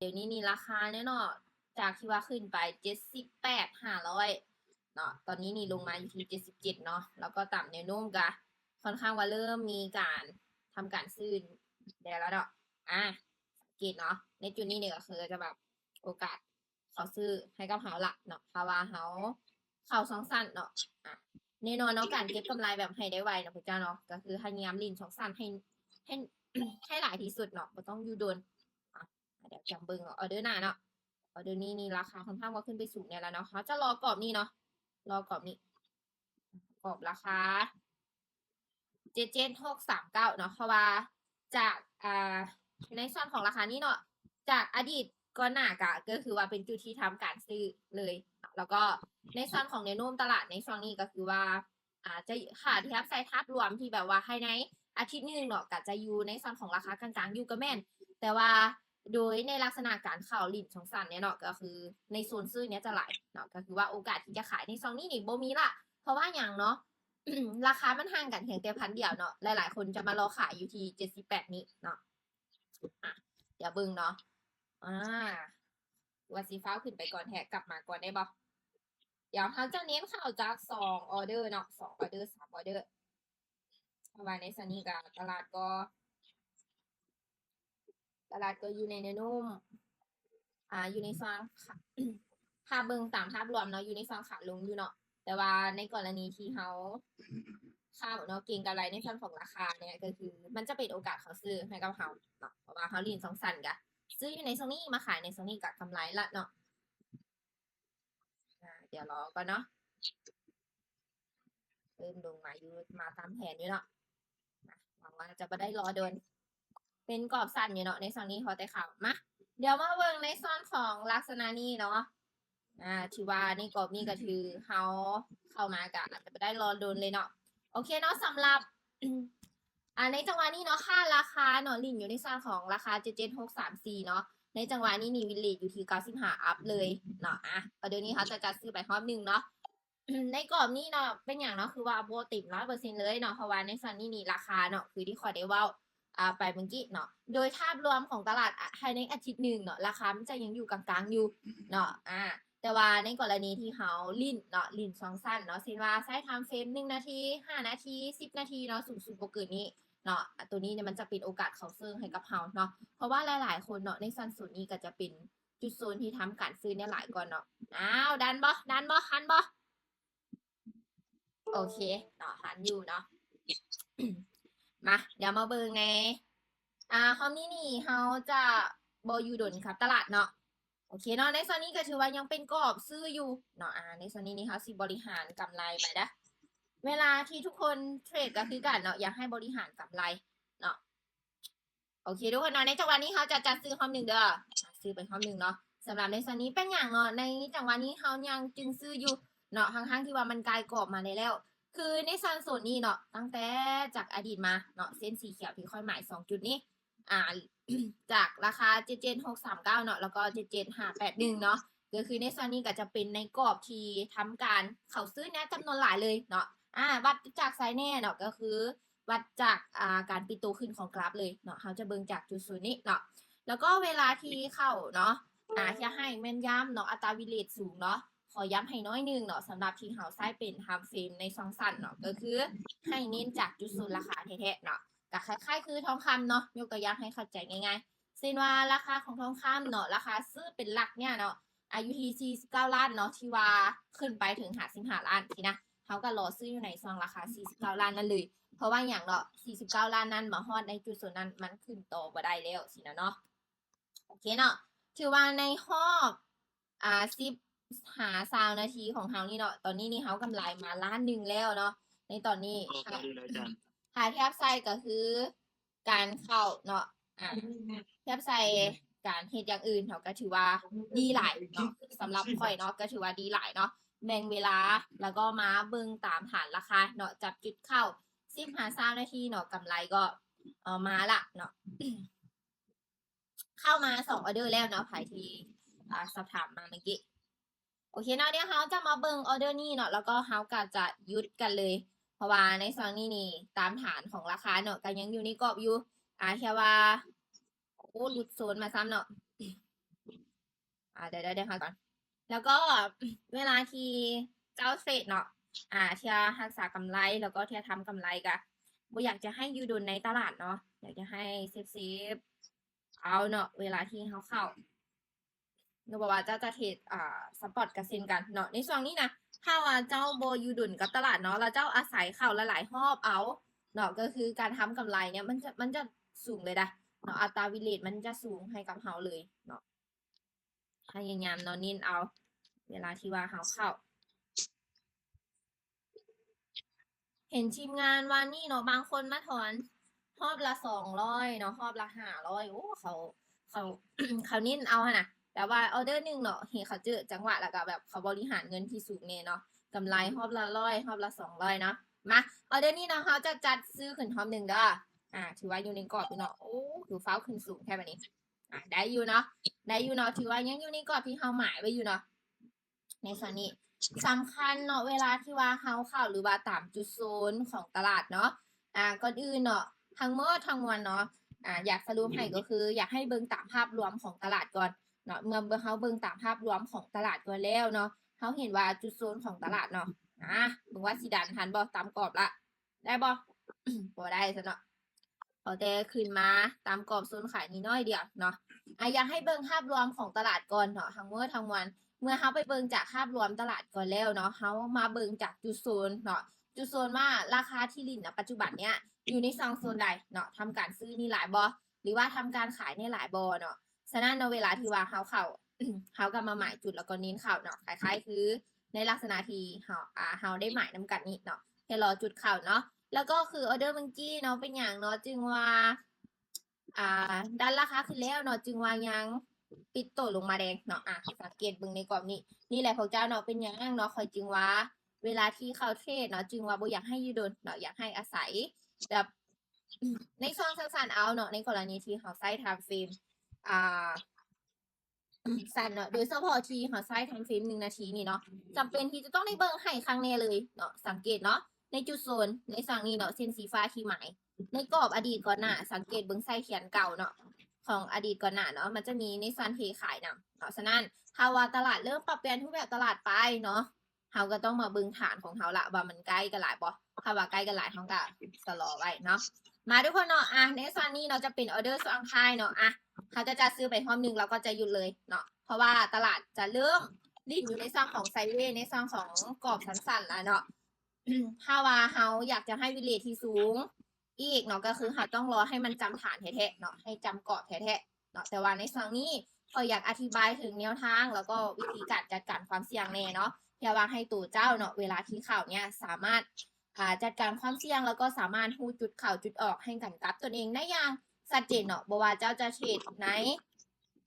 ດຽວນີ້ນີ້ລາຄາແນ່ເນາະ ຈາກທີ່ວ່າຂຶ້ນໄປເຈັດສິບແປດຫ້າຮ້ອຍເນາະ ຕອນນີ້ນີ້ລົງມາຢູ່ທີ່ເຈັດສິບເຈັດເນາະ ແລ້ວກໍຕາມແນວໂນ້ມກະຄ່ອນຂ້າງວ່າເລີ່ມມີການທຳການຊື້ແດ່ແລ້ວເນາະ. ອາ ສັງເກດເນາະ ໃນຈຸດນີ້ນີ້ກໍຄືຈະແບບໂອກາດເຂົ້າຊື້ໃຫ້ກັບເຮົາລະເນາະ ຖ້າວ່າເຮົາເຂົ້າຊ່ອງສັ້ນເນາະ. ອາ ແນ່ນອນເນາະ ການເກັບກຳໄລແບບໃຫ້ໄດ້ໄວເນາະພວກເຈົ້າເນາະ ກໍຄືພະຍາຍາມຫຼິ້ນຊ່ອງສັ້ນໃຫ້ ໃຫ້ ໃຫ້ຫຼາຍທີ່ສຸດເນາະ ບໍ່ຕ້ອງຢູ່ດົນ. ອາ ດຽວຈຳເບິ່ງອອເດີໜ້າເນາະ ອອເດີນີ້ນີ້ລາຄາຄ່ອນຂ້າງວ່າຂຶ້ນໄປສູງແນ່ລະເນາະ ເຮົາຈະລໍກອບນີ້ເນາະ ລໍກອບນີ້ ກອບລາຄາເຈັດເຈັດຫົກສາມເກົ້າເນາະ ເພາະວ່າຈາກ ອ່າ ໃນສ່ວນຂອງລາຄານີ້ເນາະ ຈາກອະດີດກ່ອນໜ້າກະ ກໍຄືວ່າເປັນຈຸດທີ່ທຳການຊື້ເລີຍ ແລ້ວກໍໃນສ່ວນຂອງແນວໂນ້ມຕະຫຼາດໃນຊ່ວງນີ້ກໍຄືວ່າ ອາ ຈະ ຖ້າທຽບໃສ່ພາບລວມທີ່ແບບວ່າພາຍໃນອາທິດໜຶ່ງເນາະ ກະຈະຢູ່ໃນສ່ວນຂອງລາຄາກາງໆຢູ່ກໍແມ່ນ ແຕ່ວ່າໂດຍໃນລັກສະນະການເຂົ້າຫຼິ້ນຊ່ອງສັ້ນເນຍເນາະ ກໍຄືໃນໂຊນຊື້ເນຍຈະຫຼາຍເນາະ ກໍຄືວ່າໂອກາດທີ່ຈະຂາຍໃນຊ່ວງນີ້ນີ້ບໍ່ມີລະ ເພາະວ່າຫຍັງເນາະ ລາຄາມັນຫ່າງກັນພຽງແຕ່ພັນດຽວເນາະ ຫຼາຍໆຄົນຈະມາລໍຂາຍຢູ່ທີ່ເຈັດສິບແປດນີ້ເນາະ. ອາ ດຽວເບິ່ງເນາະ ອາ ວ່າຊິຟ້າວຂຶ້ນໄປກ່ອນແທ້ ກັບມາກ່ອນໄດ້ບໍ່? ດຽວເຮົາຈະເນັ້ນເຂົ້າຈາກສອງອອເດີເນາະ ສອງອອເດີ ສາມອອເດີ ເພາະວ່າໃນຊ່ວງນີ້ກໍຕະຫຼາດກໍ ຕະຫຼາດກໍຢູ່ໃນແນວໂນ້ມ ອາ ຢູ່ໃນຊ່ວງຂາ ຖ້າເບິ່ງຕາມພາບລວມເນາະ ຢູ່ໃນຊ່ວງຂາລົງຢູ່ເນາະ ແຕ່ວ່າໃນກໍລະນີທີ່ເຮົາເຂົ້າເນາະ ເກັງກຳໄລໃນສ່ວນຂອງລາຄາເນຍ ກໍຄືມັນຈະເປັນໂອກາດເຂົ້າຊື້ໃຫ້ກັບເຮົາເນາະ ເພາະວ່າເຮົາຫຼິ້ນຊ່ອງສັ້ນກະຊື້ຢູ່ໃນຊ່ວງນີ້ ມາຂາຍໃນຊ່ວງນີ້ກະກຳໄລລະເນາະ. ອາ ດຽວລໍກ່ອນເນາະ ເລີ່ມລົງມາຢູ່ ມາຕາມແຜນຢູ່ເນາະ ຫວັງວ່າຈະບໍ່ໄດ້ລໍດົນ ເປັນກອບສັ້ນຢູ່ເນາະ ໃນຊ່ວງນີ້ພໍແຕ່ເຂົ້າ. ມາ ດຽວມາເບິ່ງໃນສ່ວນຂອງລັກສະນະນີ້ເນາະ ອາ ຖືວ່າໃນກອບນີ້ກໍຖືເຮົາເຂົ້າມາກໍອາດຈະບໍ່ໄດ້ລໍດົນເລີຍເນາະ. ໂອເຄເນາະ ສຳລັບ ອາ ໃນຈັງຫວະນີ້ເນາະ ຄ່າລາຄາເນາະ ຫຼິ້ນຢູ່ໃນສ່ວນຂອງລາຄາເຈັດເຈັດຫົກສາມສີ່ເນາະ ໃນຈັງຫວະນີ້ນີ້ວິນເຣດຢູ່ທີ່ເກົ້າສິບຫ້າອັບເລີຍເນາະ. ອາ ກໍດຽວນີ້ເຮົາຈະຈັດຊື້ໄປຮອບໜຶ່ງເນາະ ໃນກອບນີ້ເນາະ ເປັນຫຍັງເນາະ ຄືວ່າບໍ່ເຕັມຮ້ອຍເປີເຊັນເລີຍເນາະ ເພາະວ່າໃນຊ່ວງນີ້ນີ້ລາຄາເນາະ ຄືທີ່ຂ້ອຍໄດ້ເວົ້າ ອາ ໄປເມື່ອກີ້ເນາະ ໂດຍພາບລວມຂອງຕະຫຼາດ ອາ ພາຍໃນອາທິດໜຶ່ງເນາະ ລາຄາມັນຈະຍັງຢູ່ກາງໆຢູ່ເນາະ ອາ ແຕ່ວ່າໃນກໍລະນີທີ່ເຮົາຫຼິ້ນເນາະ ຫຼິ້ນຊ່ອງສັ້ນເນາະ ເຊັ່ນວ່າໃຊ້ທາມເຟຣມໜຶ່ງນາທີ ຫ້ານາທີ ສິບນາທີເນາະ ສູງສຸດບໍ່ເກີນນີ້ເນາະ ອາ ໂຕນີ້ມັນຈະເປັນໂອກາດເຂົ້າເຊິ່ງໃຫ້ກັບເຮົາເນາະ ເພາະວ່າຫຼາຍໆຄົນເນາະ ໃນຊັ້ນໂຊນນີ້ກໍຈະເປັນຈຸດໂຊນທີ່ທຳການຊື້ແນວຫຼາຍກ່ອນເນາະ. ອ້າວ ດັນບໍ່ ດັນບໍ່ ທັນບໍ່? ໂອເຄເນາະ ທັນຢູ່ເນາະ. ມາ ດຽວມາເບິ່ງໃນ ອາ ຮອບນີ້ນີ້ເຮົາຈະບໍ່ຢູ່ດົນກັບຕະຫຼາດເນາະ. ໂອເຄເນາະ ໃນຊ່ວງນີ້ກໍຖືວ່າຍັງເປັນກອບຊື້ຢູ່ເນາະ. ອາ ໃນຊ່ວງນີ້ນີ້ເຮົາຊິບໍລິຫານກຳໄລໄປເດີ້. ເວລາທີ່ທຸກຄົນເທຣດກໍຄືກັນເນາະ ຢາກໃຫ້ບໍລິຫານກຳໄລເນາະ. ໂອເຄທຸກຄົນເນາະ ໃນຈັງຫວະນີ້ເຮົາຈະ ຈະຊື້ຮອບໜຶ່ງເດີ້ ຊື້ໄປຮອບໜຶ່ງເນາະ. ສຳລັບໃນຊ່ວງນີ້ເປັນຫຍັງເນາະ ໃນຈັງຫວະນີ້ເຮົາຍັງຈຶ່ງຊື້ຢູ່ເນາະ ທັງໆທີ່ວ່າມັນກາຍກອບມາໄດ້ແລ້ວ. ຄືໃນຊັ້ນໂຊນນີ້ເນາະ ຕັ້ງແຕ່ຈາກອະດີດມາເນາະ ເສັ້ນສີຂຽວທີ່ຂ້ອຍໝາຍສອງຈຸດນີ້ ອາ ຈາກລາຄາເຈັດເຈັດຫົກສາມເກົ້າເນາະ ແລ້ວກໍເຈັດເຈັດຫ້າແປດໜຶ່ງເນາະ ກໍຄືໃນຊ່ວງນີ້ກໍຈະເປັນໃນກອບທີ່ທຳການເຂົ້າຊື້ແນວຈຳນວນຫຼາຍເລີຍເນາະ. ອາ ວັດຈາກໃສແດ່ເນາະ ກໍຄື ວັດຈາກ ອາ ການປິດໂຕຂຶ້ນຂອງກຣາຟເລີຍເນາະ ເຮົາຈະເບິ່ງຈາກຈຸດສູນນີ້ເນາະ. ແລ້ວກໍເວລາທີ່ເຂົ້າເນາະ ອາ ຢາກໃຫ້ແມ່ນຢຳເນາະ ອັດຕາວິນເຣດສູງເນາະ ຂໍຢ້ຳໃຫ້ໜ້ອຍໜຶ່ງເນາະ ສຳລັບທີ່ເຮົາໃຊ້ເປັນທາມເຟຣມໃນຊ່ອງສັ້ນເນາະ ກໍຄືໃຫ້ເນັ້ນຈາກຈຸດສູນລາຄາແທ້ໆເນາະ. ກໍຄ້າຍໆຄືທອງຄຳເນາະ ຍົກຕົວຢ່າງໃຫ້ເຂົ້າໃຈງ່າຍໆ ເຊັ່ນວ່າລາຄາຂອງທອງຄຳເນາະ ລາຄາຊື້ເປັນຫຼັກເນີ້ຍເນາະ ອາ ຢູ່ທີ່ສີ່ສິບເກົ້າລ້ານເນາະ ທີ່ວ່າຂຶ້ນໄປເຖິງຫ້າສິບຫ້າລ້ານຊີ້ນະ ເຮົາກໍລໍຊື້ຢູ່ໃນຊ່ວງລາຄາສີ່ສິບເກົ້າລ້ານນັ້ນເລີຍ. ເພາະວ່າຫຍັງເນາະ ສີ່ສິບເກົ້າລ້ານນັ້ນມາຮອດໃນຈຸດໂຊນນັ້ນ ມັນຂຶ້ນຕໍ່ບໍ່ໄດ້ແລ້ວຊີ້ນະເນາະ. ໂອເຄເນາະ ຖືວ່າໃນຮອບ ອາ ສິບຫາຊາວນາທີຂອງເຮົານີ້ເນາະ ຕອນນີ້ນີ້ເຮົາກຳໄລມາລ້ານໜຶ່ງແລ້ວເນາະ. ໃນຕອນນີ້ ໂອ້ ກໍດີເລີຍອາຈານ ຖ້າທຽບໃສ່ກໍຄື ການເຂົ້າເນາະ ອາ ທຽບໃສ່ການເຮັດຢ່າງອື່ນເນາະ ກໍຖືວ່າດີຫຼາຍເນາະ. ສຳລັບຂ້ອຍເນາະ ກໍຖືວ່າດີຫຼາຍເນາະ ແບ່ງເວລາ ແລ້ວກໍມາເບິ່ງຕາມຖານລາຄາເນາະ ຈັບຈຸດເຂົ້າ ສິບຫາຊາວນາທີເນາະ ກຳໄລກໍ ເອີ ມາລະເນາະ. ເຂົ້າມາສອງອອເດີແລ້ວເນາະ ໃຜທີ່ ອາ ສອບຖາມມາເມື່ອກີ້. ໂອເຄເນາະ ດຽວເຮົາຈະມາເບິ່ງອອເດີນີ້ເນາະ ແລ້ວກໍເຮົາກໍຈະຢຸດກັນເລີຍ ເພາະວ່າໃນຊ່ວງນີ້ນີ້ ຕາມຖານຂອງລາຄາເນາະ ກໍຍັງຢູ່ໃນກອບຢູ່ ອາ ແຄ່ວ່າ ໂອ້ ຫຼຸດໂຊນມາຊ້ຳເນາະ. ອາ ດຽວ ດຽວ ດຽວເຮົາກ່ອນ. ແລ້ວກໍເວລາທີ່ເຈົ້າເທຣດເນາະ ອາ ເທື່ອຮັກສາກຳໄລ ແລ້ວກໍເທື່ອທຳກຳໄລ ກະບໍ່ຢາກຈະໃຫ້ຢູ່ດົນໃນຕະຫຼາດເນາະ ຢາກຈະໃຫ້ເຊຟໆ ເອົາເນາະ ເວລາທີ່ເຮົາເຂົ້າ ຫຼືວ່າເຈົ້າຈະເທຣດ ອາ ສະປອດກະເຊັ່ນກັນເນາະ. ໃນຊ່ວງນີ້ນະ ຖ້າວ່າເຈົ້າບໍ່ຢູ່ດົນກັບຕະຫຼາດເນາະ ແລ້ວເຈົ້າອາໄສເຂົ້າຫຼາຍໆຮອບເອົາເນາະ ກໍຄືການທຳກຳໄລເນຍ ມັນຈະ ມັນຈະສູງເລີຍດາເນາະ ອັດຕາວິນເຣດມັນຈະສູງໃຫ້ກັບເຮົາເລີຍເນາະ. ພະຍາຍາມເນາະ ເນັ້ນເອົາເວລາທີ່ວ່າເຮົາເຂົ້າ. ເຫັນທີມງານວ່ານີ້ເນາະ ບາງຄົນມາຖອນຮອບລະສອງຮ້ອຍເນາະ ຮອບລະຫ້າຮ້ອຍ ໂອ້ ເຂົາ ເຂົາ ເຂົາເນັ້ນເອົາຫັ້ນນະ ແບບວ່າອອເດີໜຶ່ງເນາະ ເຫັນເຂົາເຈີຈັງຫວະ ແລ້ວກໍແບບເຂົາບໍລິຫານເງິນທີ່ສູງແດ່ເນາະ ກຳໄລຮອບລະຮ້ອຍ ຮອບລະສອງຮ້ອຍເນາະ. ມາ ອອເດີນີ້ເນາະ ເຮົາຈະຈັດຊື້ຂຶ້ນຮອບໜຶ່ງເດີ້ ອາ ຖືວ່າຢູ່ໃນກອບຢູ່ເນາະ. ໂອ້ ຄືຟ້າວຂຶ້ນສູງແທ້ບາດນີ້ ອາ ໄດ້ຢູ່ເນາະ ໄດ້ຢູ່ເນາະ ຖືວ່າຍັງຢູ່ໃນກອບທີ່ເຮົາໝາຍໄວ້ຢູ່ເນາະ. ໃນສ່ວນນີ້ສຳຄັນເນາະ ເວລາທີ່ວ່າເຮົາເຂົ້າ ຫຼືວ່າຕາມຈຸດໂຊນຂອງຕະຫຼາດເນາະ ອາ ກ່ອນອື່ນເນາະ ທັງໝົດທັງມວນເນາະ ອາ ຢາກສະຫຼຸບໃຫ້ກໍຄື ຢາກໃຫ້ເບິ່ງຕາມພາບລວມຂອງຕະຫຼາດກ່ອນເນາະ. ເມື່ອເຮົາເບິ່ງຕາມພາບລວມຂອງຕະຫຼາດກ່ອນແລ້ວເນາະ ເຮົາເຫັນວ່າຈຸດໂຊນຂອງຕະຫຼາດເນາະ ອາ ເບິ່ງວ່າຊິດັນທັນບໍ່ ຕາມກອບລະ ໄດ້ບໍ່? ບໍ່ໄດ້ຊັ້ນເນາະ ເອົາແຕ່ຂຶ້ນມາຕາມກອບໂຊນຂາຍນີ້ໜ້ອຍດຽວເນາະ. ອາ ຢາກໃຫ້ເບິ່ງພາບລວມຂອງຕະຫຼາດກ່ອນເນາະ ທັງໝົດທັງມວນ ເມື່ອເຮົາໄປເບິ່ງຈາກພາບລວມຕະຫຼາດກ່ອນແລ້ວເນາະ ເຮົາມາເບິ່ງຈາກຈຸດໂຊນເນາະ ຈຸດໂຊນວ່າລາຄາທີ່ຫຼິ້ນນະປັດຈຸບັນເນີ້ຍ ຢູ່ໃນຊ່ອງໂຊນໃດເນາະ ທຳການຊື້ນີ້ຫຼາຍບໍ່ ຫຼືວ່າທຳການຂາຍນີ້ຫຼາຍບໍ່ເນາະ. ສະນັ້ນເນາະ ເວລາທີ່ວ່າເຮົາເຂົ້າ ເຮົາກໍມາໝາຍຈຸດ ແລ້ວກໍເນັ້ນເຂົ້າເນາະ ຄ້າຍໆຄືໃນລັກສະນະທີ່ເຮົາ ອາ ເຮົາໄດ້ໝາຍນຳກັນນີ້ເນາະ ແຄ່ລໍຈຸດເຂົ້າເນາະ. ແລ້ວກໍຄືອອເດີມື້ກີ້ເນາະ ເປັນຫຍັງເນາະ ຈຶ່ງວ່າ ອ່າ ດັນລາຄາຂຶ້ນແລ້ວເນາະ ຈຶ່ງວ່າຍັງປິດໂຕລົງມາແດງເນາະ. ອາ ສັງເກດເບິ່ງໃນກອບນີ້ ນີ້ແຫຼະພວກເຈົ້າເນາະ ເປັນຫຍັງເນາະ ຂ້ອຍຈຶ່ງວ່າເວລາທີ່ເຂົ້າເທຣດເນາະ ຈຶ່ງວ່າບໍ່ຢາກໃຫ້ຢູ່ດົນເນາະ ຢາກໃຫ້ອາໄສແບບໃນຊ່ວງສັ້ນໆເອົາເນາະ. ໃນກໍລະນີທີ່ເຮົາໃຊ້ທາມເຟຣມ ອ່າ ສັ້ນເນາະ ໂດຍສະເພາະທີ່ເຮົາໃຊ້ທາມເຟຣມໜຶ່ງນາທີນີ້ເນາະ ຈຳເປັນທີ່ຈະຕ້ອງໄດ້ເບິ່ງໃຫ້ຄັກແນ່ເລີຍເນາະ. ສັງເກດເນາະ ໃນຈຸດໂຊນໃນຊ່ວງນີ້ເນາະ ເສັ້ນສີຟ້າທີ່ໝາຍໃນກອບອະດີດກ່ອນໜ້າ ສັງເກດເບິ່ງໃສ່ແຂນເກົ່າເນາະ ຂອງອະດີດກ່ອນໜ້າເນາະ ມັນຈະມີໃນສ່ວນເທຂາຍນຳເນາະ. ສະນັ້ນ ຖ້າວ່າຕະຫຼາດເລີ່ມປັບປ່ຽນຮູບແບບຕະຫຼາດໄປເນາະ ເຮົາກໍຕ້ອງມາເບິ່ງຖານຂອງເຮົາລະວ່າມັນໃກ້ກັນຫຼາຍບໍ່ ຖ້າວ່າໃກ້ກັນຫຼາຍ ເຮົາກໍຊະລໍໄວ້ເນາະ. ມາທຸກຄົນເນາະ ອາ ໃນສ່ວນນີ້ເນາະ ຈະເປັນອອເດີຊ່ວງທ້າຍເນາະ. ອາ ເຮົາຈະຈັດຊື້ໄປຮອບໜຶ່ງ ແລ້ວກໍຈະຢຸດເລີຍເນາະ ເພາະວ່າຕະຫຼາດຈະເລີ່ມຫຼິ້ນຢູ່ໃນຊ່ວງຂອງໄຊເວ ໃນຊ່ວງຂອງກອບສັ້ນໆແລ້ວເນາະ. ຖ້າວ່າເຮົາຢາກຈະໃຫ້ວິນເຣດທີ່ສູງ ອີກເນາະ ກໍຄືເຮົາຕ້ອງລໍໃຫ້ມັນຈຳຖານແທ້ໆເນາະ ໃຫ້ຈຳກອບແທ້ໆເນາະ. ແຕ່ວ່າໃນຊ່ວງນີ້ ຂ້ອຍຢາກອະທິບາຍເຖິງແນວທາງ ແລ້ວກໍວິທີການຈັດການຄວາມສ່ຽງແດ່ເນາະ ເພື່ອວ່າໃຫ້ໂຕເຈົ້າເນາະ ເວລາທີ່ເຂົ້າເນີ້ຍ ສາມາດ ອ່າ ຈັດການຄວາມສ່ຽງ ແລ້ວກໍສາມາດຮູ້ຈຸດເຂົ້າຈຸດອອກໃຫ້ກັນກັບຕົນເອງໄດ້ຢ່າງຊັດເຈນເນາະ. ບໍ່ວ່າເຈົ້າຈະເທຣດໃນ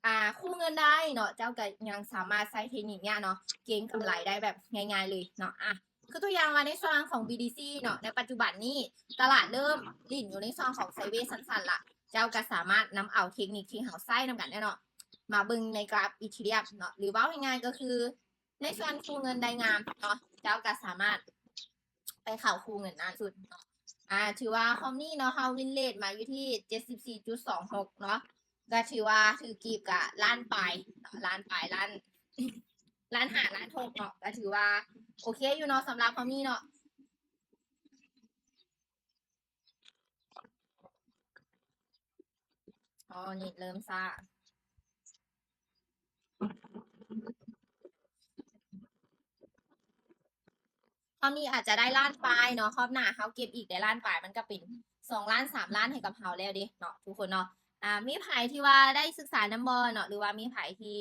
ອ່າ ຄູ່ເງິນໄດ້ເນາະ ເຈົ້າກໍຍັງສາມາດໃຊ້ເທັກນິກເນີ້ຍເນາະ ເກັງກຳໄລໄດ້ແບບງ່າຍໆເລີຍເນາະ. ອາ ຄືຕົວຢ່າງວ່າໃນຊ່ວງຂອງ ບີ ດີ ຊີ ເນາະ ໃນປັດຈຸບັນນີ້ຕະຫຼາດເລີ່ມຫຼິ້ນຢູ່ໃນຊ່ວງຂອງໄຊເວສັ້ນໆລະ ເຈົ້າກໍສາມາດນຳເອົາເທັກນິກທີ່ເຮົາໃຊ້ນຳກັນເນຍເນາະ ມາເບິ່ງໃນກຣາຟອີເທຣຽມເນາະ ຫຼືເວົ້າງ່າຍໆກໍຄືໃນສ່ວນຄູ່ເງິນໄດ້ງາມເນາະ ເຈົ້າກໍສາມາດໄປເຂົ້າຄູ່ເງິນນັ້ນສຸດເນາະ. ອາ ຖືວ່າຮອບນີ້ເນາະ ເຮົາວິນເຣດມາຢູ່ທີ່ເຈັດສິບສີ່ຈຸດສອງຫົກເນາະ ກໍຖືວ່າຖືກກີບກະລ້ານປາຍເນາະ ລ້ານປາຍ ລ້ານ ລ້ານຫ້າ ລ້ານຫົກເນາະ ກໍຖືວ່າໂອເຄຢູ່ເນາະ ສຳລັບຮອບນີ້ເນາະ. ອໍ ເນັດເລີ່ມຊ້າ ຮອບນີ້ອາດຈະໄດ້ລ້ານປາຍເນາະ ຮອບໜ້າເຮົາເກັບອີກໄດ້ລ້ານປາຍ ມັນກໍເປັນສອງລ້ານ ສາມລ້ານໃຫ້ກັບເຮົາແລ້ວເດ້ເນາະ ທຸກຄົນເນາະ. ອາ ມີໃຜທີ່ວ່າໄດ້ສຶກສານຳບໍ່ເນາະ ຫຼືວ່າມີໃຜທີ່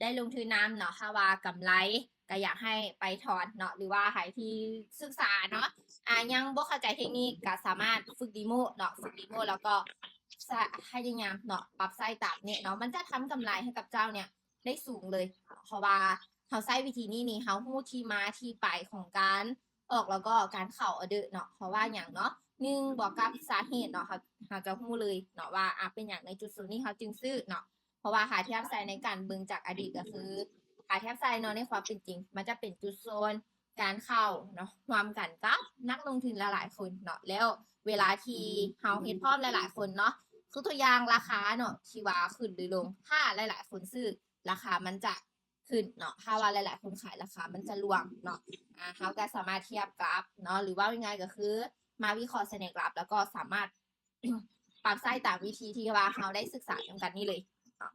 ໄດ້ລົງທຶນນຳເນາະ ຖ້າວ່າກຳໄລກໍຢາກໃຫ້ໄປຖອນເນາະ ຫຼືວ່າໃຜທີ່ສຶກສາເນາະ ອາ ຍັງບໍ່ເຂົ້າໃຈເທັກນິກ ກໍສາມາດຝຶກເດໂມເນາະ ຝຶກເດໂມ ແລ້ວກໍ ສະ ພະຍາຍາມເນາະ ປັບໃຊ້ຕາມນີ້ເນາະ ມັນຈະທຳກຳໄລໃຫ້ກັບເຈົ້າເນີ້ຍໄດ້ສູງເລີຍ ເພາະວ່າເຮົາໃຊ້ວິທີນີ້ນີ້ ເຮົາຮູ້ທີ່ມາທີ່ໄປຂອງການອອກ ແລ້ວກໍການເຂົ້າອອເດີເນາະ. ເພາະວ່າຫຍັງເນາະ ໜຶ່ງ ບວກກັບສາເຫດເນາະ ເຮົາ ເຮົາຈະຮູ້ເລີຍເນາະວ່າ ອາ ເປັນຫຍັງໃນຈຸດໂຊນນີ້ເຮົາຈຶ່ງຊື້ເນາະ. ເພາະວ່າຖ້າທຽບໃສ່ໃນການເບິ່ງຈາກອະດີດ ກໍຄືຖ້າທຽບໃສ່ເນາະ ໃນຄວາມເປັນຈິງ ມັນຈະເປັນຈຸດໂຊນການເຂົ້າເນາະ ຮ່ວມກັນກັບນັກລົງທຶນຫຼາຍໆຄົນເນາະ. ແລ້ວເວລາທີ່ເຮົາເຮັດພ້ອມຫຼາຍໆຄົນເນາະ ຄືຕົວຢ່າງລາຄາເນາະ ທີ່ວ່າຂຶ້ນຫຼືລົງ ຖ້າຫຼາຍໆຄົນຊື້ ລາຄາມັນຈະຂຶ້ນເນາະ. ຖ້າວ່າຫຼາຍໆຄົນຂາຍ ລາຄາມັນຈະລ່ວງເນາະ. ອາ ເຮົາກໍສາມາດທຽບກັບເນາະ ຫຼືເວົ້າງ່າຍໆກໍຄືມາວິເຄາະສະແນກລາບ ແລ້ວກໍສາມາດ ປັບໃຊ້ຕາມວິທີທີ່ວ່າເຮົາໄດ້ສຶກສານຳກັນນີ້ເລີຍເນາະ.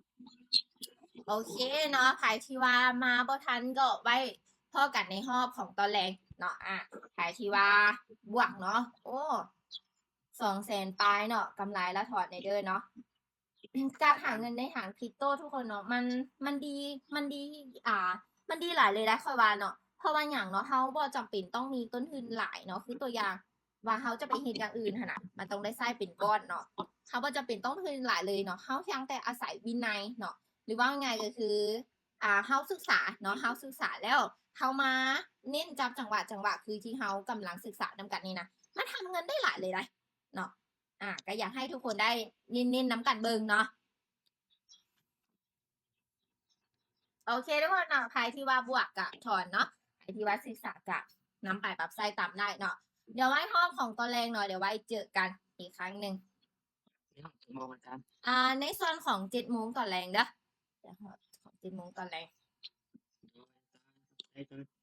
ໂອເຄເນາະ ໃຜທີ່ວ່າມາບໍ່ທັນກໍໄວ້ພໍ້ກັນໃນຮອບຂອງຕອນແລງເນາະ. ອາ ໃຜທີ່ວ່າບວກເນາະ ໂອ້ ສອງແສນປາຍເນາະ ກຳໄລລະຖອນແດ່ເດີເນາະ. ການຫາເງິນໃນທາງຄຣິບໂຕທຸກຄົນເນາະ ມັນ ມັນດີ ມັນດີ ອ່າ ມັນດີຫຼາຍເລີຍໄດ໋ ຂ້ອຍວ່າເນາະ. ເພາະວ່າຫຍັງເນາະ ເຮົາບໍ່ຈຳເປັນຕ້ອງມີຕົ້ນທຶນຫຼາຍເນາະ. ຄືຕົວຢ່າງວ່າເຮົາຈະໄປເຮັດຢ່າງອື່ນຫັ້ນນະ ມັນຕ້ອງໄດ້ໃຊ້ເປັນກ້ອນເນາະ. ເຮົາບໍ່ຈຳເປັນຕ້ອງທຶນຫຼາຍເລີຍເນາະ. ເຮົາພຽງແຕ່ອາໄສວິໄນເນາະ ຫຼືເວົ້າງ່າຍໆກໍຄື ອ່າ ເຮົາສຶກສາເນາະ ເຮົາສຶກສາແລ້ວ ເຮົາມາເນັ້ນຈັບຈັງຫວະ ຈັງຫວະຄືທີ່ເຮົາກຳລັງສຶກສານຳກັນນີ້ນະ ມັນທຳເງິນໄດ້ຫຼາຍເລີຍໄດ໋ເນາະ. ອາ ກໍຢາກໃຫ້ທຸກຄົນໄດ້ເນັ້ນໆນຳກັນເບິ່ງເນາະ. ໂອເຄທຸກຄົນເນາະ ໃຜທີ່ວ່າບວກກະຖອນເນາະ ໃຜທີ່ວ່າສຶກສາກະນຳໄປປັບໃຊ້ຕາມໄດ້ເນາະ. ດຽວໄວ້ຮອບຂອງຕອນແລງເນາະ ດຽວໄວ້ເຈີກັນອີກຄັ້ງໜຶ່ງ ໃນຮອບຈັກໂມງອາຈານ? ອ່າ ໃນສ່ວນຂອງເຈັດໂມງຕອນແລງເດີ ໃນຮອບຂອງເຈັດໂມງຕອນແລງ. ໂດຍ ອາຈານ ຂອບໃຈເດີ.